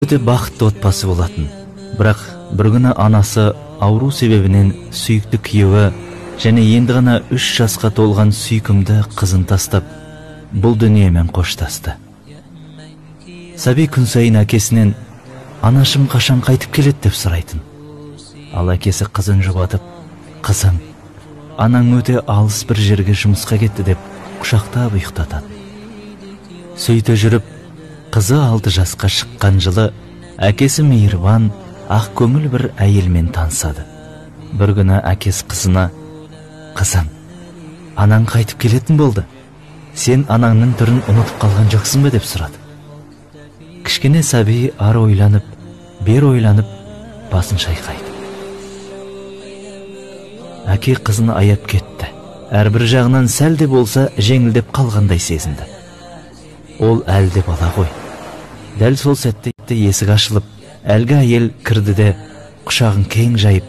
Өте бақытты отбасы болатын. Бірақ бір күні анасы ауру себебінен сүйікті күйеуі және енді ғана 3 жасқа толған сүйкімді қызын тастап, бұл дүниемен қоштасты. Сәби күн сайын әкесінен «Анашым қашан қайтып келеді?» деп сұрайтын. Ал әкесі қызын жұбатып, «Қызым, анаң өте алыс бір жерге жұмысқа кетті» деп құшақтап ұйықтатады. Сөйте жүріп, қызы 6 жасқа шыққан жылы әкесі мейірбан, ақ көңіл бір әйелмен танысады. Бір күні әкесі қызына: «Қызым, анаң қайтып келетін болды. Сен анаңның түрін ұмытып қалған жоқсың ба?» деп сұрады. Кішкене сәби ары ойланып, бері ойланып, басын шайқайды. Әке қызын аяп кетті. Әрбір жағынан сәл де болса жеңілдеп қалғандай сезінді. Ол әлі де бала ғой. Дәл сол сәтте есік ашылып, әлгі әйел кірді де құшағын кең жайып,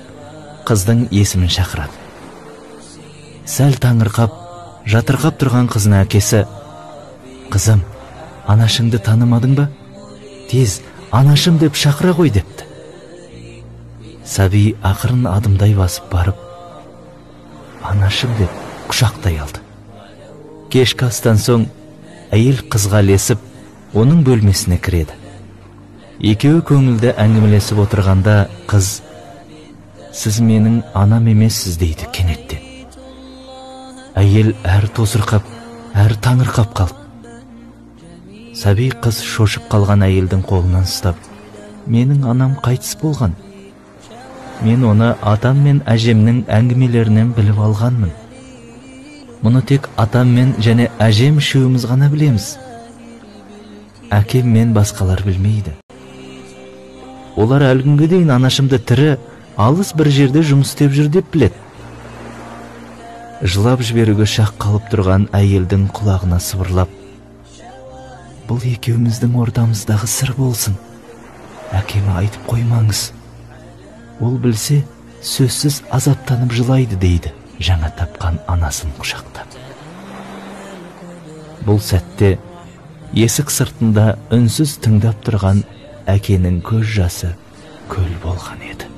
қыздың есімін шақырады. Сәл таңырқап, жатырқап тұрған қызына әкесі: «Қызым, анашыңды танымадың ба? Тез анашым деп шақыра ғой» депті. Сәби ақырын адымдай басып барып, «Анашым» деп құшақтай алды. Кешкі астан соң әйел қызға ілесіп, оның бөлмесіне кіреді. Екеуі көңілді әңгімелесіп отырғанда қыз: «Сіз менің анам емессіз» дейді кенеттен. Әйел әрі тосырқап, әрі таңырқап қалды. Сәби қыз шошып қалған әйелдің қолынан ұстап, «Менің анам қайтыс болған. Мен оны атам мен әжемнің әңгімелерінен біліп алғанмын. Мұны тек атам мен және әжем үшеуміз ғана білеміз. Әкем мен басқалар білмейді. Олар әлі күнге дейін анашымды тірі, алыс бір жерде жұмыс істеп жүр деп біледі». Жылап жіберуге шақ қалып тұрған әйелдің құлағына сыбырлап, «Бұл екеуміздің ортамыздағы сыр болсын. Әкеме айтып қоймаңыз. Ол білсе, сөзсіз азаптанып жылайды» дейді жаңа тапқан анасын құшақтап. Бұл сәтте есік сыртында үнсіз тыңдап тұрған әкенің көз жасы көл болған еді.